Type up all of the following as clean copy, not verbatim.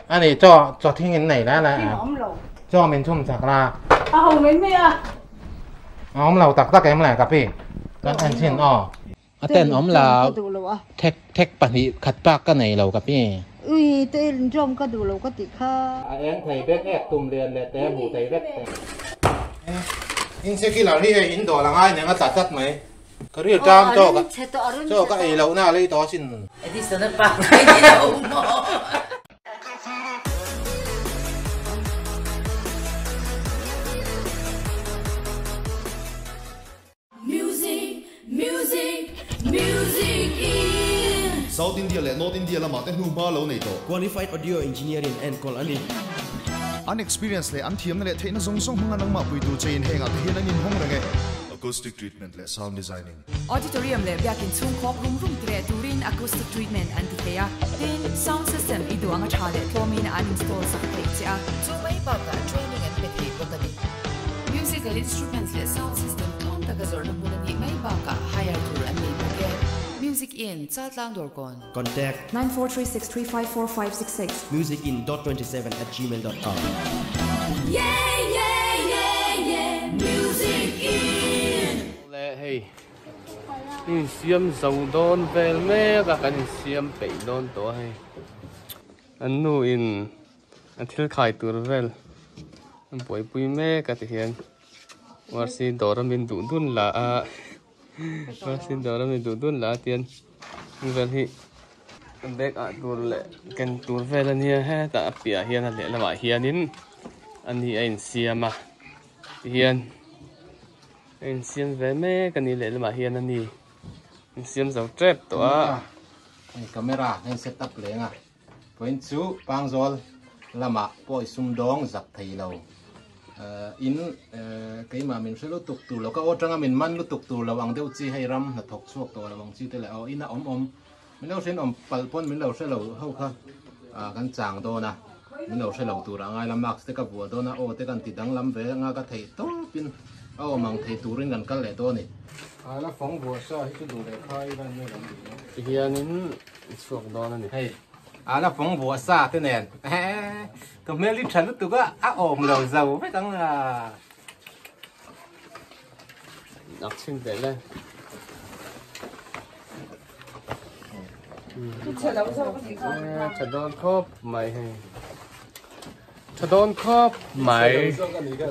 Ani chaw chaw thing in nei la la. Chaw min chhum chak la. A ho mai mai a. A awm lo tak tak em le ka pi. Kan en chin aw. A ten awm lo. Thek thek pahnih khat bak ka nei lo ka pi. Ui te in zawm ka duh lo ka tih kha. A eng thei vek ek tum lian leh te hmuh thei vek te. In secular hi hei in dawl a ngai nen a tla tlat mai. Ka ril tam chaw ka chaw ka ei lohna a lei tawh asin. Edison a pak mai ni lo maw. Music, music, music in. South India leh North India lamah te hnuhma lo nei tawh. Qualified Audio Engineer in enkawl a ni. An experience leh an thiamna leh theihna zawng zawng hmanga nangmah pui tur che in hengah te hian an inhawng reng e. Acoustic treatment leh sound designing. Auditorium leh biakin chhung khawk rum rum tireh turin acoustic treatment an ti thei a, tin, sound system i duh anga tha leh tlawmin an install sak thei che a. Chu mai bakah training an pe thei bawk a ni. Musical instruments leh sound system tlawm taka zawrhna hmun a nih mai bakah hire tur an nei bawk e. Music Inn, Chaltlang Dawrkawn. Contact. 9436354566. Musicinn.27@gmail.com. Yeah yeah yeah yeah Music Inn. Le hei insiam zo dawn vel mek a kan insiam peih dawn tawh a hei an nu in a thil khai tur vel a buaipui mek a ti hian URC dawr a min duh dun la a URC dawr a min duh dun la a tian vel hi bag ah tur leh ken tur vel a nia hetah a piah hian a lehlamah hianin a ni a insiam a tihian a insiam ve mek a ni lehlamah hian a ni insiam zo tep tawh a. Hei camera hei set up leng a point chu pangzawl lamah pawh i sumdawng zak thei lo in keimah min hre lutuk tur lo ka aw atanga min man lutuk tur lo ang deuh chi hei ram hnathawk chhuak tawh lo ang chi te leh aw ina awm awm min lo hrian awm palh pawn min lo hre lo ho kha kan chang dawn a min lo hre lo tur a ngai la mask te ka vuah dawn a aw te kan ti danglam ve anga ka theih tawpin a awm ang thei turin kan kal leh dawn a ni. A la fawng vuah sa hi chu duh leh kha i lan mai lo ni. Tihianin i chhuak dawn a ni. Hei a la fawng vuah sa te nen ka hmel hi tha lutuk a a awm lo zo vek ang a. Nak chhin teh le. Tha dawn khawp mai hei. Tha dawn khawp mai.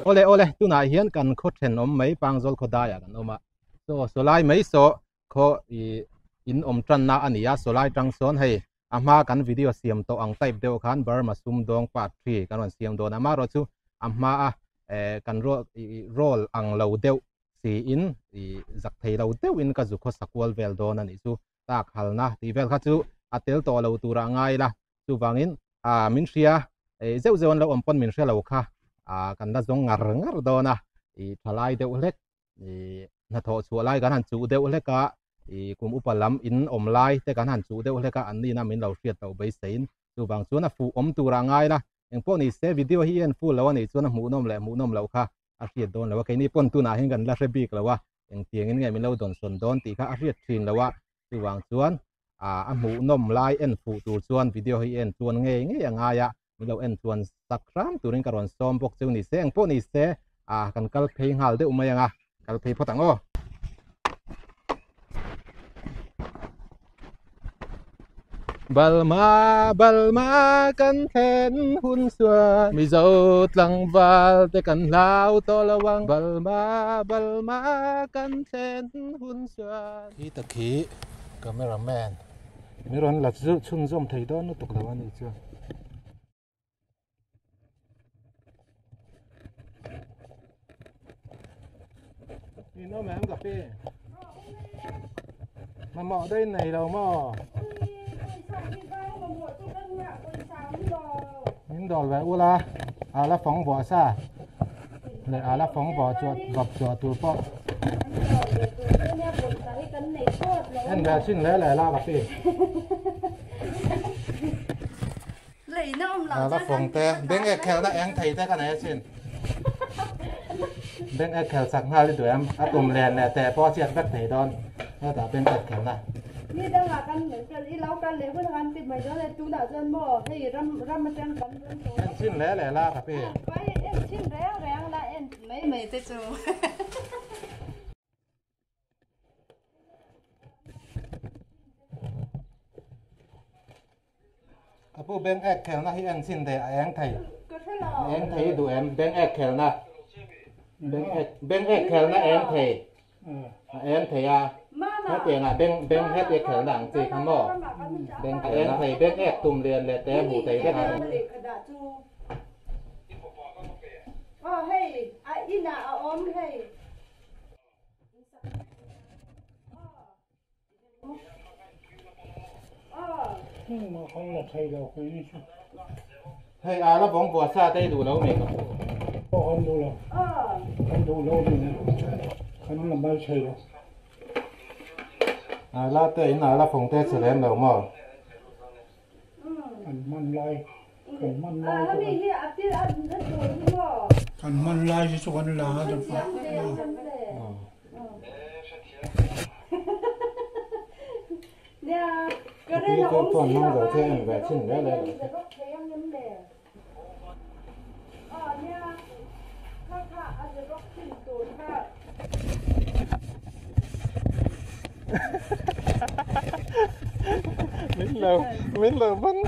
Awle awle tunah hian kan khaw thenawm mai Pangzawl khaw daiah kan awm a. Saw sawlai mai saw khaw ih in awm tanna a ni a, sawlai tang sawn hei a hma kan video siam tawh ang type deuh khan Burma sumdawng part three kan rawn siam dawn a, amaherawhchu a hma a eh kan roll ang lo deuh siin ih zak thei lo deuhin ka zu khawsa kual vel dawn a nih chu tak halna tih vel kha chu a tel tawh lo turah a ngai la chuvangin ah min hria eh zeuh zeuh an lo awm pawn min hre lo kha ah kan la zawng ngar ngar dawn a ih thalai deuh hlek ih hnathawh chhuah lai kan han chuh deuh hlek a ih kum upa lam in awm lai te kan han chuh deuh hlek a an nihna min lo hriat loh beiseiin chuvang chuan a fuh awm turah a ngai la engpawh ni se video hi en full lo a nih chuan a hmuhnawm leh hmuhnawm loh kha a hriat dawn lo a keini pawn tunah hian kan la hre bik lo a engtiangin nge min lo dawn sawn dawn tih kha a hriat thin lo a chuvang chuan ah a hmuhnawm lai en fuh tur chuan video hi en chuan ngei ngei a ngai a min lo en chuan sak hram turin ka rawn sawm bawk cheu ni se engpawh ni se ah kan kal phei nghal deuh mai ang a kal phei phawt ang aw. Balma Balma kan thlen hun chuan Mizo tlangval te kan hlau tawh lo ang Balma Balma kan thlen hun chuan Khi ta khi camera man mi rawn la chhunzawm thei dawn lutuk lo a nih chuan. Nhìn nó mẹ em gặp đi Mà mọ đây này đâu mà Nhìn đồ về u la À là phóng vỏ xa Lại à là phóng vỏ chuột gặp chuột tù bọ Em về xin lẽ lại la gặp đi A la fawng te bank ek khelh na eng thei te ka nei asin bank ek khelh chak nghal i duh em a tum len leh teh pawh a chiat vek thei dawn hetah bank ek khelh na. Ni dangah kan i lo kal leh hun a kan ti mai dawn e, tunah chuan maw hei ram ram atang kan rawn tawh En chhin hle leh la ka pi. Pai en chhin reng reng la en mai mai te chu. Ka pu bank ek khelna hi en chhin teh a eng thei. A eng thei i duh em bank ek khelna. Bank ek bank ek khelna eng thei. A eng thei a. Hetiangah bank bank het ek khelna ang chi kha maw. Bank a eng thei bank ek tum lian leh te hmuh thei vek a. Aw hei a inah a awm hei. Hei a la bawng buah sa te i duh lo mai ka pu. Kan duh lo. Kan duh lo ni kan la mai thei lo. A la te in a la fawng te che lem lo maw. Kan hman lai kan hman lai kan hman lai hi chu kan la a ta Min lo min lo bang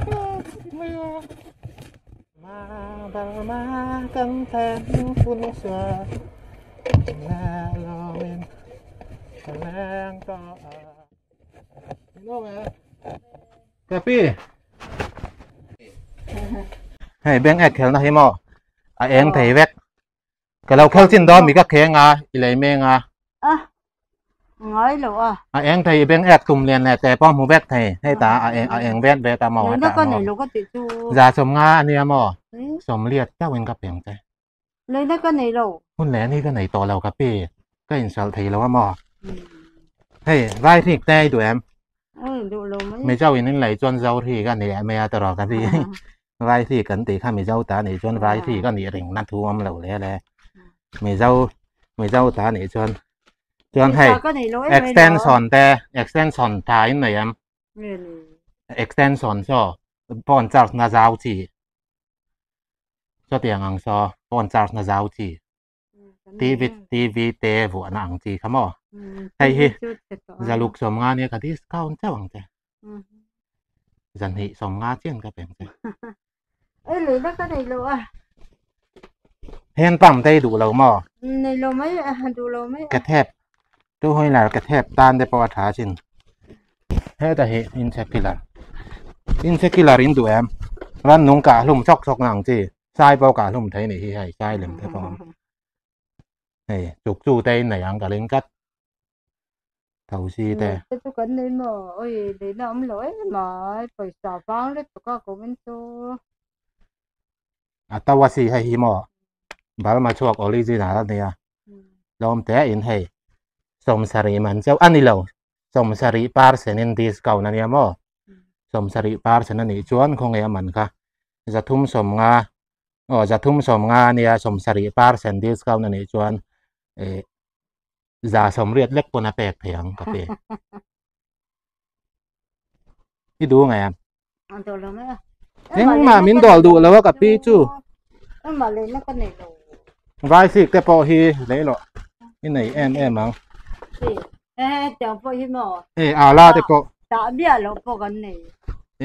mai a. Ma bang ma kan then phun sa la lo min leng ta a. Hello mẹ. Cà pi. Hei beng ek khelna hi maw a eng thei vek. Ka lo khel chin dawn mi ka kheng a i lei meng a. A ngai lo a. A eng thei i beng ek tum lian leh te pawh hmu vek thei. Hei ta a eng a eng vet vet a maw heta maw. Za sawmnga ania maw sawmliat chauhin ka peng che. Leina ka nei lo. Hun leh ni ka nei tawh lo ka pi. Ka inhralh thei lo a maw. Hei vai hrik te i duh em? Oi duh lo mai. Mizo in in lei chuan zo hrik a ni em a tawrh ka pi. Vai hrik kan tih kha Mizo ta nih chuan vai hrik a nih ring na thu awm lo le le. Mizo Mizo ta nih chuan chuan hei extension te extension tha in nei em? Extension saw phone charge na zau chi. Chutiang ang saw phone charge na zau chi TV TV te vuahna ang chi kha maw hei hi zaluk sawmnga nia ka discount chauh ang che zanhnih sawmnga chian ka peng che ei lei na ka nei lo a hen pump te i duh lo maw nei lo mai a duh lo mai ka thep tu hawi lar ka thep tan te pawh a tha chin heta hi inchhe killer inchhe killer in duh em ran nung kah hlum chawk chawk na ang chi sai pawh kah hlum thei nih hi hei sai lem te pawh hei chuk chu te in nei ang ka ring tlat tho si te te chu kan nei maw oi leina awm lo em mai pawisa vang lutuk a comment chu a to a si hei hi maw Burma chhuak original a nia lawm te in hei sawmsarih man chauh a ni lo sawmsarih percent in discount a nia maw sawmsarih percent a nih chuan khawnge a man kha zathum sawmnga aw zathum sawmnga a nia sawmsarih percent discount a nih chuan eh za sawmriat lek pawn a pek thei ang ka ti i duh nge engmah min dawl duh lo a ka pi chu vai sik te pawh hi lei loh i nei em em ang e ala te pawh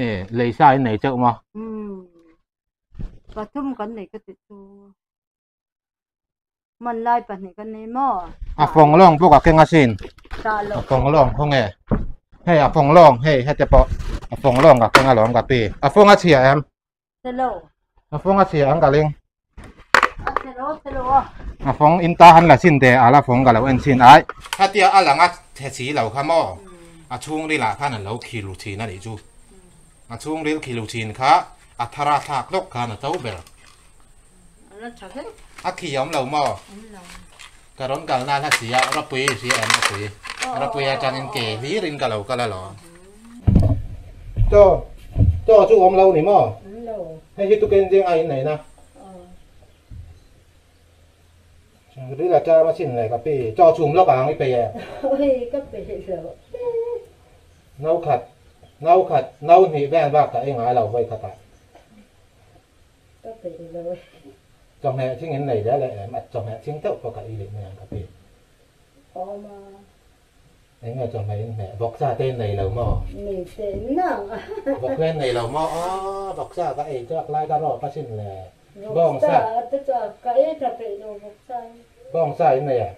e lei sa in nei chauh maw pathum kan nei ka ti chu Man lai pahnih kan nei maw? A fawng lawng bawk a keng asin. A fawng lawng khaw nge? Hei a fawng lawng hei hete pawh a fawng lawng ka keng alawm ka pi. A fawng a chhia em? Chhelo. A fawng a chhia ang ka ling. A chhelo chhelo a. A fawng in ta han la chin te a la fawng ka lo en chin ai. Khatia a lang a chhe si lo kha maw? A chhungril ah khan an lo khilu thin a nih chu. A chhungril khilu thin kha a thar a thlak hlawk khan a to ber. A khi awm lo maw? Ka rawn kal nan a si a, Ropui i hria em Ropui? Ropui atangin ke hlirin ka lo kal alawm. Chaw, chaw chu awm lo ni maw? Hei hi tukin zing a inneih na. Ril a ṭam asin le ka pi. Chaw chhum lawk ang i pe em? Oi, ka pe lo. No khat no khat no hnih vel bak ka ei ngai lo vawi khatah. Ka peih lo e. Chawhmeh thing in nei zel e em a chawhmeh thing deuh pawh ka ei leh mai ang ka ti. Awm a. Eng nge chawhmeh in hmeh vawksa te in nei lo maw? Nei teh nang a. Vawksa in nei lo maw? Aw vawksa ka ei chuak lai ka rawp asin le. Bawngsa. Vawksa te chu ka ei tha peih lo vawksa hi. Bawngsa in nei a.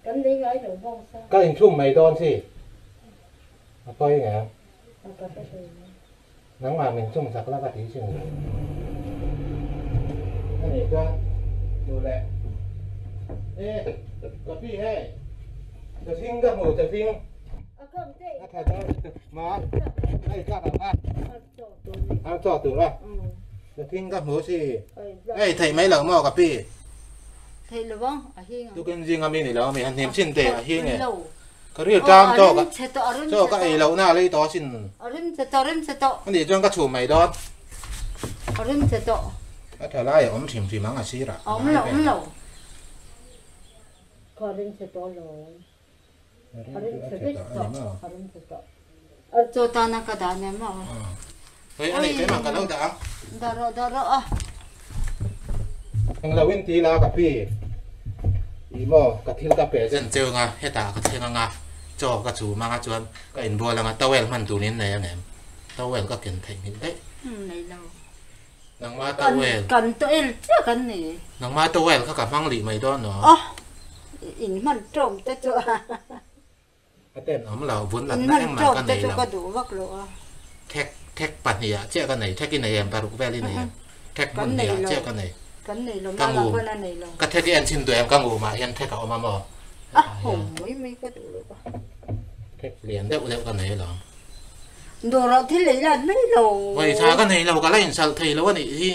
Kan nei ngai lo bawngsa. Ka inchhum mai dawn si. A pawi nge? A ka hre hlei lo. Nangmah min chhum sak la ka ti sin lo. A nih chuan duh leh. E, ka pi hei. Ka hring ka hmu ka hring. A kam te. A tha dawn ma. A i tlak ang a. A chaw tur a. Ka hring ka hmu si. Ei theih mai lo maw ka pi. Theih lo ang a hing ang. Tukin zinga mi ni lo mi han hnim chin te a hing e. Ka ril ṭam chaw ka chaw ka ei loh na lei tawh asin. A rim che tawh a rim che tawh. A nih chuan ka chhum mai dawn. A rim che tawh. A tha lai a awm hrim hrim ang a sirah. A awm lo awm lo. Ka rim che tawh lo. A rim che vek tawh a rim che tawh. Chaw tana ka dah nen maw. Hei a nih keimah ka lo dah ang. Dah rawh dah rawh a. Eng lo in ti la ka pi. Ih maw ka thil ka pe zen cheu anga hetah ka thleng anga chaw ka chum anga chuan ka inbual anga towel hman tur in nei angem towel ka ken theih nghilh daih. Nei lo. Nangma towel. Kan towel chiah kan nei. Nangma towel kha ka hmang lih mai dawn maw? Aw in hman tawm te chu a. A ten awm lo, vun latna engmah ka nei lo. Thek thek pahnihah chiah ka nei, thek i nei em paruk vel i nei em? Thek hmun hnihah chiah ka nei. Ka ngum, ka thek i en chhin duh em ka ngumah hian thek a awm a maw? Thek lian deuh deuh ka nei alawm. Vawitha ka nei lo, ka la insalh thei lo a nih hi.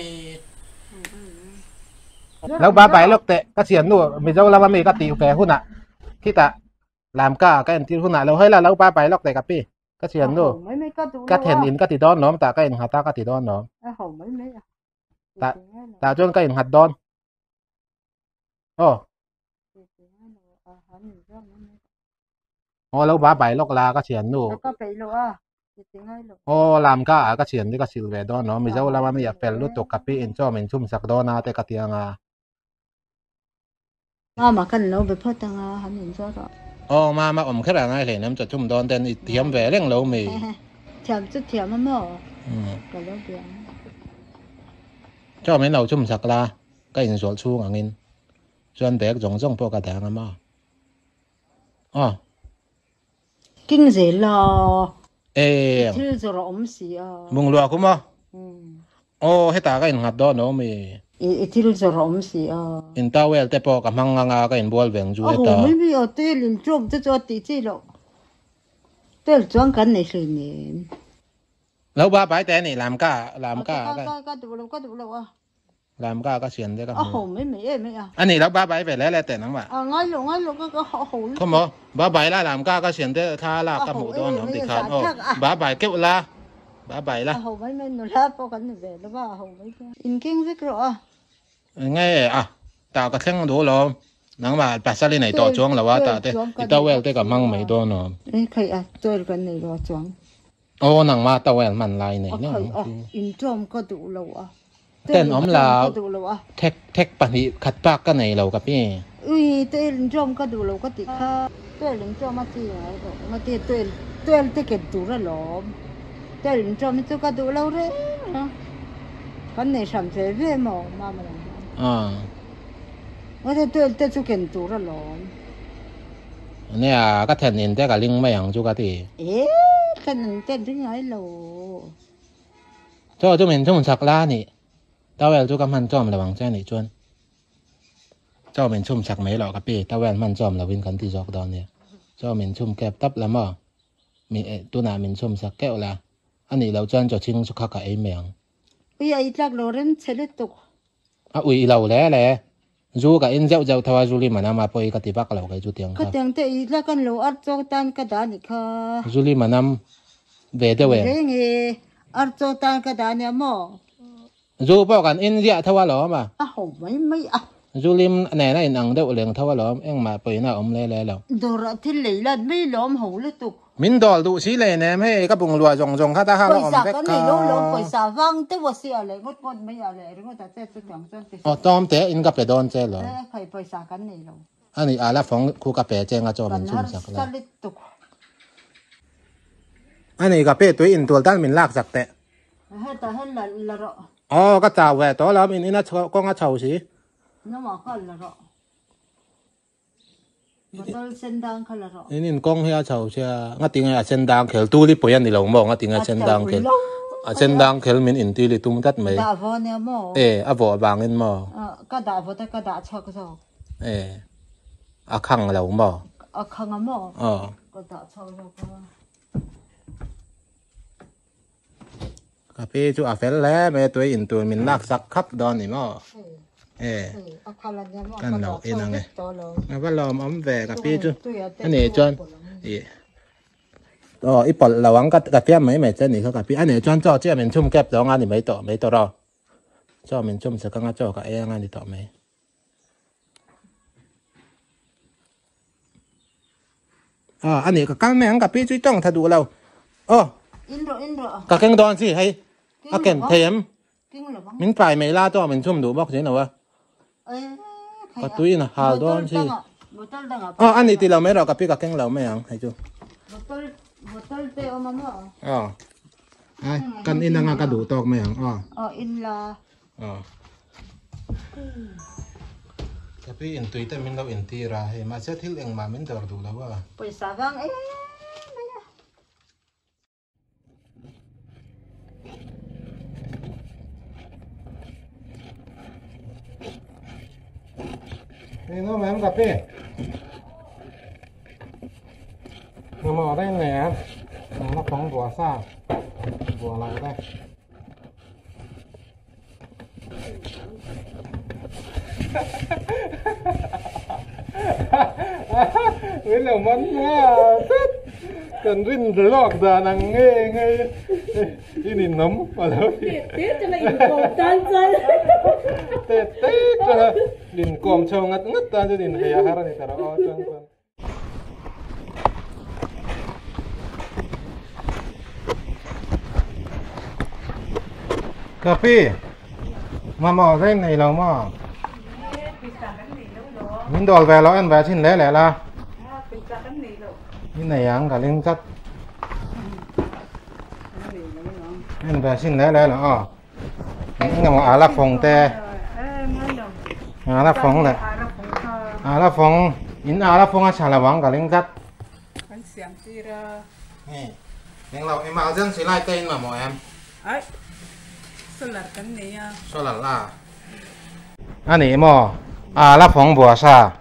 Lo ba bai lawk teh, ka thiannu Mizo lama mi ka tih ve hunah khitah Lamka ka entir hunah lo hei la lo pa pai lawk teh ka pi ka thian nu ka then in ka ti dawn lawm tah ka in nghat a ka ti dawn lawm tah tah chuan ka in nghat dawn aw aw lo ba pai lawk la ka thian nu aw lamka ah ka thian te ka sil ve dawn lawm mizo lama mi a fel lutuk ka pi in chaw min chhum sak dawn a te ka ti anga. Mama kan lo be phawt anga han in zawt rawh. Aw mama awm kher a ngai hle nem chaw thum dawn ten i thiam ve reng lo mi. Thiam chu thiam a maw ka lo bia ang. Chaw min lo chhum sak la ka in zawlh chhung angin chuan bag zawng zawng pawh ka dang a maw. Aw. King zel la. Eng. Thil zawrh a awm si a. Bunglua khu maw? Aw hetah ka innghat dawn lo mi. I thil zawrh a awm si a. In towel te pawh ka hmang anga ka inbual veng chu heta. A hu mai mai a, tel in ṭawm te chu a tih chi loh. Tel chuan kan nei hleinem. Lo ba pai te ni lam ka lam ka. Ka duh lo ka duh lo a. Lam ka ka sian te ka hmu. A ho mai mai em mai a. A nih lo ba bai ve le le teh nangmah. A ngai lo ngai lo ka ka a ho lutuk. Khaw maw ba bai la lam ka ka sian te thla lak ka hmuh dawn awm ti khan aw ba bai keuh la ba bai la. A ho mai mai nula pawh kan ni ve lo va a ho mai mai. In keng vek rawh a. Nge a tah ka thleng duh lo nangmah pasal i nei tawh chuang lo a tah te i towel te ka hmang mai dawn awm. E khai a towel kan nei lo a chuang. Aw nangmah towel hman lai nei A nen khaih a, inṭawm ka duh lo a. Ten awm la, ka duh lo a. Thek thek pahnih khat bak ka nei lo ka pi. Ui towel inṭawm ka duh lo ka tih kha. Towel inṭawm a chi ngai lo nga ti towel towel te ken tur alawm. Towel inṭawm hi chu ka duh lo reng a. Kan nei hran ve ve maw mama lam hian. Nga ti towel te chu ken tur alawm. Nia, ka then in te ka ling mai ang chu ka ti. E, then in te ring ngai lo. Chaw chu min thung chak la a nih. Towel chu ka hman chawm lo ang che a nih chuan. Chaw min chhum chak mai loh ka pi, towel hman chawm lo in kan ti zawk dawn nia. Chaw min chhum kep tap la maw? Mi tunah min chhum chak keuh la. A nih loh chuan chaw chhing chu kha ka ei mai ang. Ui a i tlak lo rem che lutuk. A ui lo le le. Zu ka in zeuh zeuh tho a Zuli Manam a pawh i ka ti vak lo kei chu tiang kha. Khatiang te i la kan lo ar chaw tan ka dah nih kha. Zuli Manam ve deuh em? Reng e, ar chaw tan ka dah nia maw? Zu pawh kan in ziah tho a lawm a. A ho mai mai a. Zulim nè na in ang deuh leng tho alawm engmah pawhin a awm le le lo. Dawrah thil lei lan mai lawm ho lutuk. Min dawl duh si le nem hei ka bunglua zawng zawng kha ta kha la awm Pawisa vek kan kha. nei lo lawm pawisa vang deuh a sia leh ngawt ngawt mai a leh ringawt a che chutiang chuan ti Aw tlawm te in ka pe dawn che lawm. E khai pawisa kan nei lo. Ani a la fawng khu ka pe che nga chaw min Kan chhum sak harsa la. lutuk. Ani ka pe tui in tual tal min lak sak teh. Hetah hian la la rawh. Aw ka chau ve tawh lawm in in a kawng a chho si. Nangmah kha la rawh. Bottle sen dang kha la rawh. In in kawng hi a chho sia ngati nge a sen dang khel tu li pawih a ni lo maw ngati nge a sen dang khel a sen dang khel min in ti li tum tlat mai. Dah vawh nia maw? E a vawh vangin maw? Ka dah vawt a ka dah chhuak zawk. E a khang lo maw? A khang a maw? Aw. Ka dah chhuak zawk a. Ka pi chu a fel hle mai a tui in tur min lak sak khap dawn ni maw? E kan lo in ang e. A va lawm awm ve ka pi chu ani chuan i aw i pawlh lo ang ka fiam mai mai che ni kha ka pi ani chuan chaw chiah min chhum kep zawng a ni mai tawh mai tawh rawh chaw min chhum sak anga chaw ka ei anga ni tawh mai. À ani ka kal mai ang ka pi chu i tawng tha duh lo aw In rawh in rawh. Ka keng dawn chi hei a ken thei em Keng lo vang. Min pai mai la chaw min chhum duh bawk si lo a ka tui in a hal dawn chi Bottle dangah aw ani ti lo mai rawh ka pi ka keng lo mai ang hei chu Bottle bottle te awm a maw aw ai kan in anga ka duh tawk mai ang aw aw in la Aw. Ka pi in tui te min lo intir a, hei mahse thil engmah min dawr duh lo a. Pawisa vang em mai a. Hei no ma'am ka pi. Mamawh reng nei a, na phawng buah sa buah lo te. Min lo man nga tlat kan rin lawk dan ang nge nge in in awm a lo ti Te te tanga inkawm tan chuan te te tanga inkawm chho ngat ngat tan chuan inhei a har a ni ta rawh aw chuan chuan. Kapi, mamawh reng nei lo maw? Min dawl ve lo en ve chin le le la. Ni nei ang ka ling tlat. En ve chin le le lo aw. Eng emaw ala fawng te. Ala fawng le. Ala fawng in ala fawng a tha lo ang ka ling tlat. Kan siam tir a. Hei eng lo emergency light te in mamawh em? Ai solar kan nei a. Solar la. A nih maw ala fawng bua sa.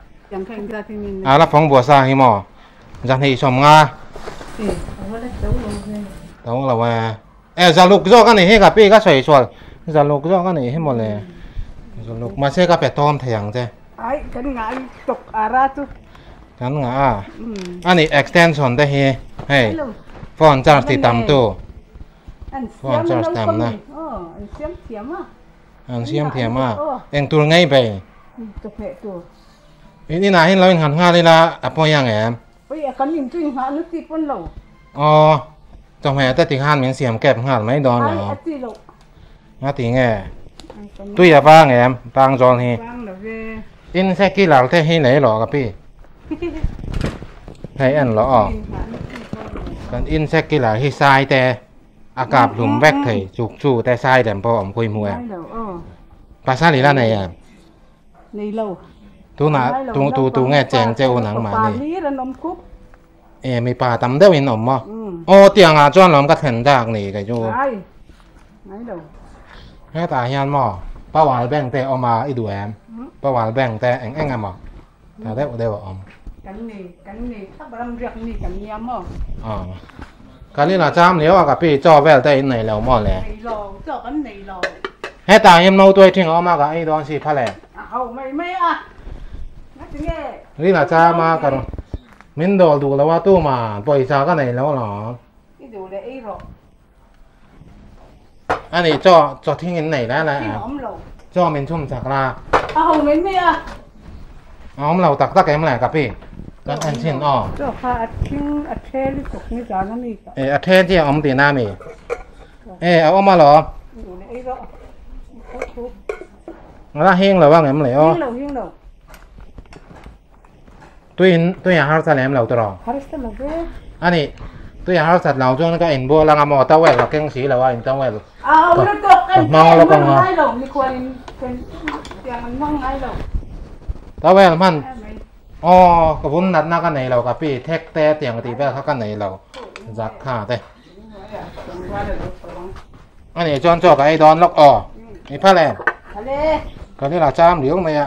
Ala fawng bua sa hi maw zahnih sawm nga. To lo e. E zaluk zawk a nih hi ka pi ka sawi sual zaluk zawk a nih hi mawle zaluk mahse ka pe tawm thei ang che. Ai kan ngah a tawk ara chu. Kan ngah a a nih extension te hi hei phone charge ti tam tu phone charge tam na an siam thiam a an siam thiam a eng tur ngei bei chawhmeh tur in inah hian lo innghat nghal ila a pawi ang em. Ui a kan in chu in nghah na chi pawn lo. Aw, chawhmeh te ti khan min siam kep nghal mai dawn lo. Ai a chi loh. Nga ti nge? Tui a vang em pang zawn hi. Vang lo ve. Tin se killer te hi nei lo ka pi. Hei en lo aw. Kan in se killer hi sai te a kap hlum vek thei chuk chu te sai lem pawh awm khui hmu em. Pasal i la nei em? Nei lo. Tunah tu tu tu nge cheng che u nangmah ni. Pa hlir an awm khup. E mipa tam deuh in awm maw? Aw tiang ah chuan lawm ka thlen dak ni kei chu. Ngai. Ngai lo. Hetah hian maw power bank te awm a i duh em? Power bank te eng eng emaw tha deuh deuh a awm. Kan nei kan nei thap ram riak mi kan nia maw? Aw. Kan inah cham lio a ka pi chaw vel te in nei lo maw le? Nei lo, chaw kan nei lo. Hetah hian no tuai thing a awm a ka ei dawn si phal e. A ho mai mai a. Ngati nge? Rin a cham a ka rawn min dawl duh lo a tuma pawisa ka nei lo alawm. I duh leh ei rawh. Ani chaw chaw thing in nei lai lai Thing a. a awm lo. Chaw min chhum chak la. A ho mai mai a. A awm lo tak tak em le ka pi. Kan en chin aw. Chaw kha a thing a the lutuk ni zan a mi ka. E a the chi a awm tihna a mi. E a awm alawm. Ei rawh. A la hing lo ang em le aw. Hing lo hing lo. Tuiin tui a harsa lem lo tawh. Harsa lo ve. A nih, tui a harsat lo chuan ka inbual anga maw towel ka keng si lo a in towel ka hmang lawk anga. Towel hman aw ka vun natna ka nei lo ka pi thek te tiang tih vel kha ka nei lo zak kha te. A nih chuan chaw ka ei dawn lawk aw. I phal em? Ka ni la cham riau mai a.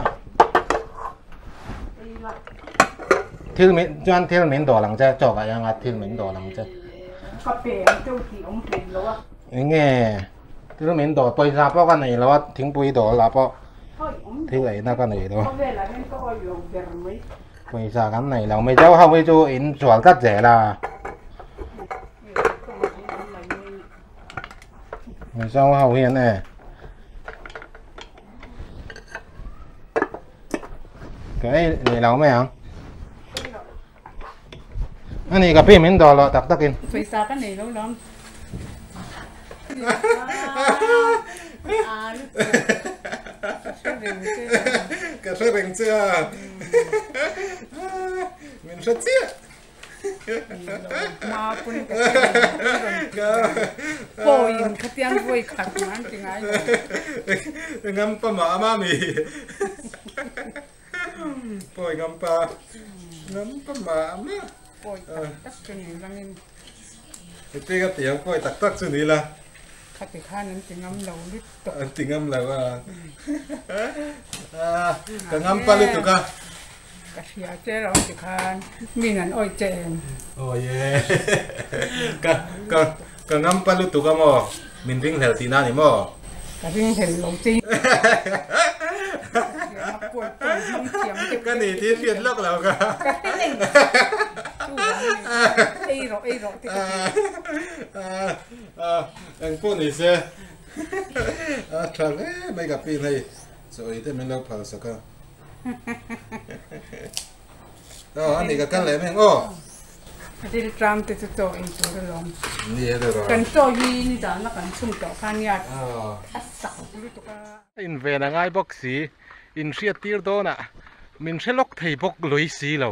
Thil min chuan thil min dawl ang che chaw ka ei anga thil min dawl ang che. Ka pe ang cheu tih awm hlei lo a. Enge thil min dawl pawisa pawh ka nei lo a thingpui dawl ah pawh thil eina ka nei lo. Pawisa kan nei lo Mizo ho hi chu in sual tlat zel a. Mizo ho hian e. Ka ei leh lo mai ang. Ani ka pi min dawh loh tak takin. Pawisa ka nei lo lam. Ka hre reng che a. Min hre chiah. Pawiin khatiang vawi khat mah an ti ngai lo. Ngam pa mah a mami. Pawi ngam pa. Ngam pa mah a ma. Pawi tak tak chu ni langin. Heti ka ti ang pawi tak tak chu ni la. Khati khan an ti ngam lo lutuk. An ti ngam lo a. Ka ngam pa lutuk a. Ka hria che lo ti khan min an awih che em? Awi e ka ka ka ngam pa lutuk a maw min ringhlel tihna a ni maw? Ka ringhlel lo che Ka ni tih hriat lawk lo ka. Ka hre nei chu vang a ni ei rawh ei rawh te ka ti. Eng pawh ni se a tha hle mai ka pin hei chaw ei te min lo phal sak a. Aw ani ka kal leh meng aw. Ril tram te chu chaw ei tur alawm. Ni e rawh. Kan chaw hi ni dan a kan chhun tawh kha nia a sak lutuk a. In ven a ngai bawk si, in hriat tir dawn ah min hre lawk thei bawk lui si lo,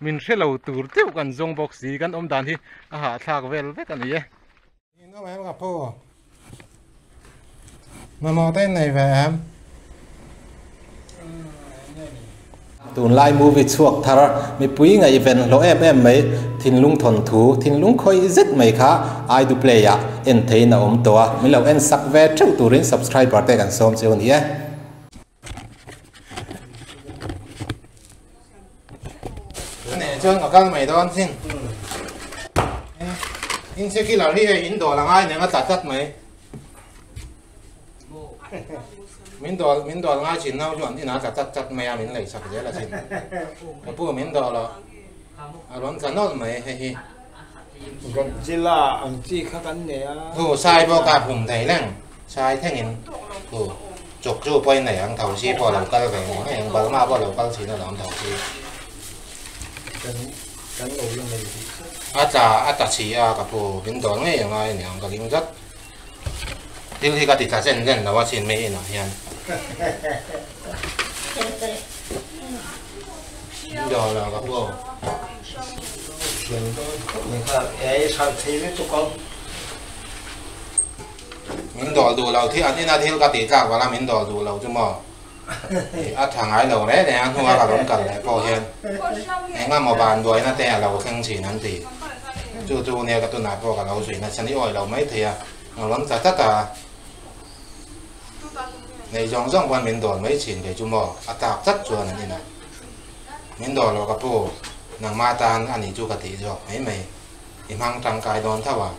min hre lo tur deuh kan zawng bawk si, kan awm dan hi a hahthlak vel vek a ni e. In awm em ka pu? Mamawh te in nei ve em? Tunlai movie chhuak thar mipui ngaihven hlawh em em mai thinlung thawnthu thinlung khawih zet mai kha Aidu Play ah en theiin a awm tawh a, min lo en sak ve theuh turin subscriber te kan sawm cheu a ni e. Nè chuan ka kal mai dawn sin. In secular hi hei in dawl angai neng a tla tlat mai. Min dawl min dawl ngai chin nau chuan inah tla tlat tlat mai a min lei sak zel a sin. Ka pu min dawl a a rawn tla nawlh mai hei hi. Godzilla ang chi kha kan nei a. Thu sai bawk a hum thei leng. Sai thlengin thu chuk chu pawhin nei ang tho si pawh lo kal ve ngei ngei ang Burma pawh lo kal thin alawm tho si. Kan kan lo la nei tih chu. A tla a ta chhi a ka pu min dawl ngei angai a niang ka ring zat. Thil hi ka ti tla zen zen lo a chin mi inah hian. Min dawl lo ka pu. Thiam dawn khawp mai kha ei hralh thei lutuk ang. Min dawl duh lo thil an ina thil ka tih tlak vala min dawl duh lo chu maw a tha ngai lo reng reng a hnua ka rawn kal leh pawh hian eng emaw vanduaina te a lo thleng thin an ti chu chu nia ka tunah pawh ka lo zui nasa ni awi lo mai thei a a rawn tla tlat a nei zawng zawng pawn min dawl mai thin kei chu maw a tak tlat chuan an inah min dawl lo ka pu nangmah tan a nih chu ka tih zawk mai mai. I hmang tangkai dawn tho a.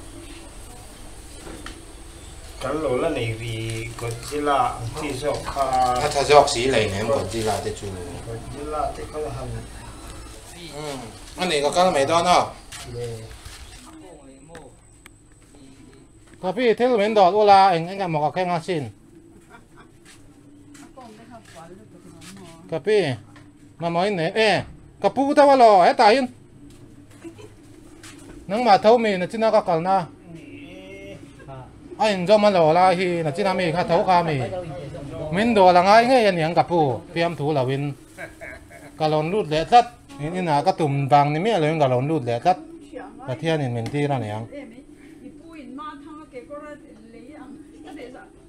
Kan lo la nei ri Godzilla ang chi zawk kha. A tha zawk si lei nem Godzilla te chu. Godzilla te kha han. Umm a nih ka kal mai dawn aw. Le. Coffee thil min dawt ula eng eng emaw ka keng asin. Ka pi mamawh in nei e ka pu tho alaw hetah hian nangmah tho mi nachina ka kalna a inzawm alaw lai hi nachina mi kha tho kha mi min dawl a ngai ngei aniang ka pu fiamthu lo in ka lawn lut leh tlat in inah ka tum vang ni miah lo in ka lawn lut leh tlat Pathian in min tir aniang.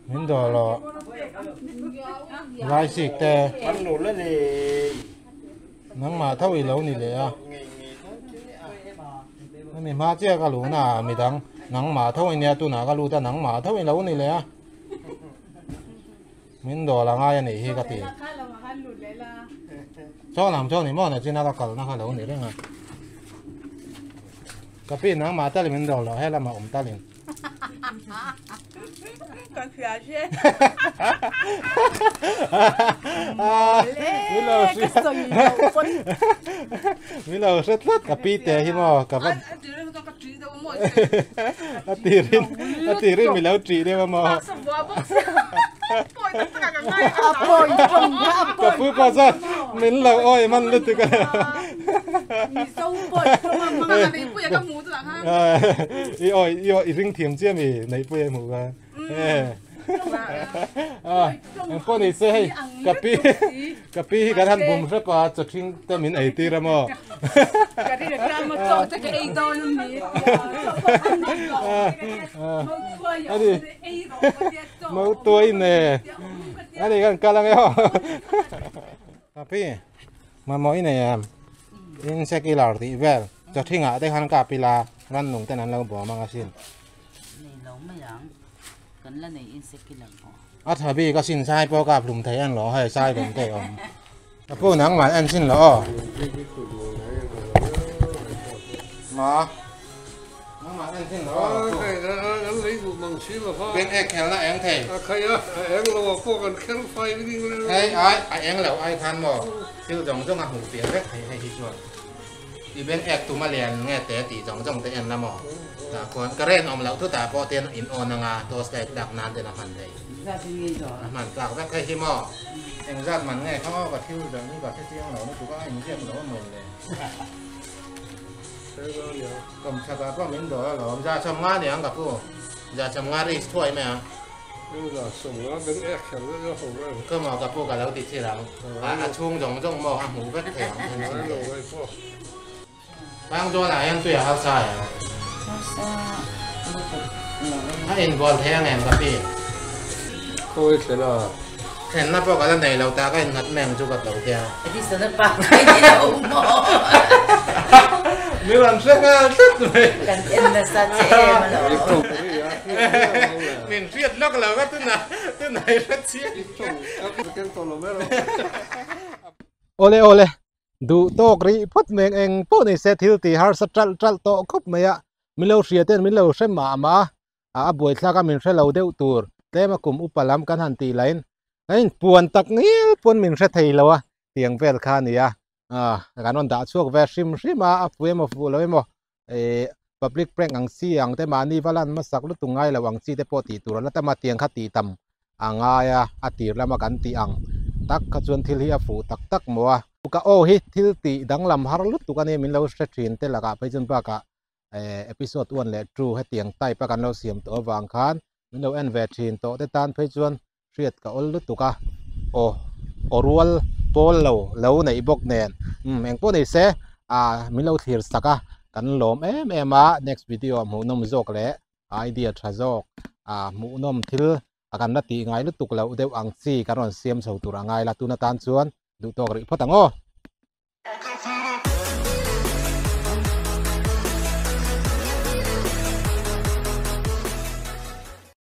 Min dawl rawh Raisik te nangmah tho i lo ni leh a hemi hma chiah ka luhna ah midang nangmah tho i nia tunah ka lut a nangmah tho i lo ni leh a min dawl a ngai a nih hi ka ti chaw lam chaw ni maw na china ka kalna kha lo ni reng a ka pi nangmah talin min dawl loh helamah awm talin. Kan hria che. Mi lo hre tlat ka pi te hi maw ka va a tirin a tirin mi lo ṭih deuh a maw ka pu pawh chuan min lo awi man lutuk a I awi i awi i ring thiam chiah mi neihpui a hmuh kha eng pawh ni se hei ka pi ka pi hi kan han bum hrep a chaw thing te min ei tir a maw ani mautuai ne ani kan kal ange aw ka pi mamawh i nei em insect i lar tih vel chaw thingah te khan kap ila rannung ten an lo bawm ang asin. Nei lo mai ang kan la nei insect killer pawh. A tha bik asin sai pawh kap hlum thei an lo hei sai hlum thei awm. Ka pu nangmah en sin lo aw. Ma. Nangmah en sin lo aw. Kan lei duh mang si lo va. Ben ek khelna eng thei. A khai a, a eng lo a pawh kan kher fai ding le. Hei ai, a eng lo ai khan maw thil zawng zawng a hmuh pian vek thei hei hi chuan. I ben ek tum a lian nge te tih zawng zawng te en la maw. Tah khuan current awm loh thutah pawh ten in on anga torch light lak nan ten a hman thei. A hman tlak vek hei hi maw. Engzat man nge kha aw ka thil zawng hi ka hre chiang lo lutuk a, a inziak lo a mawi le. Kum chhakah pawh min dawl alawm. Za sawmnga ni ang ka pu. Za sawmnga risk thuai mai ang. Za sawmnga ben ek kher vek a ho em. Ka maw ka pu ka lo ti thil ang. A chhung zawng zawng maw a hmuh vek thei ang en chin te. Pangzawl ah hian tui a hausa em? Hausa lutuk lo e. A inbual thei ang em ka pi? Khawi thlen a? Thlenna pawh ka la nei lo ta ka innghat mai ang chu ka tlo tia. Edison a pa ngai ni lo maw? Mi rawn hre nghal tlat mai. Kan en nasa che em alawm. Min hriat lawk lo ka tunah tunah i hre chiang. Awle awle duh tawk rih phawt mai ang eng pawh ni se thil tih harsa ṭalh ṭalh tawh khawp mai a min lo hria ten min lo hre mah mah a. A a buaithlak a min hre lo deuh tur tlem a kum upa lam kan han tih lahin a inpuan tak ngial pawn min hre thei lo a tiang vel kha a ni a ah kan rawn dah chhuak ve hrim hrim a a fu emaw fuh lo emaw ih public prank ang chi ang te mahni va lan hmasak lutuk ngai lo ang chi te pawh tih tur a la tam a tiang kha tih tam a ngai a a tir lama kan tih ang tak kha chuan thil hi a fuh tak tak maw a ka aw hi thil tih danglam har lutuk a nia min lo hre thin te lakah phei chuan bakah eh episode 1 leh 2 hetiang type a kan lo siam tawh avang khan min lo en ve thin tawh te tan phei chuan hriat ka awl lutuk a aw aw rual pawl lo lo neih bawk nen umm engpawh ni se ah min lo thlir sak a kan lawm em em a next video ah hmuhnawm zawk leh idea tha zawk ah hmuhnawm thil a kan la tih ngai lutuk loh deuh ang chi kan rawn siam chho tur a ngai la tun atan chuan duhtawk rih phawt ang aw.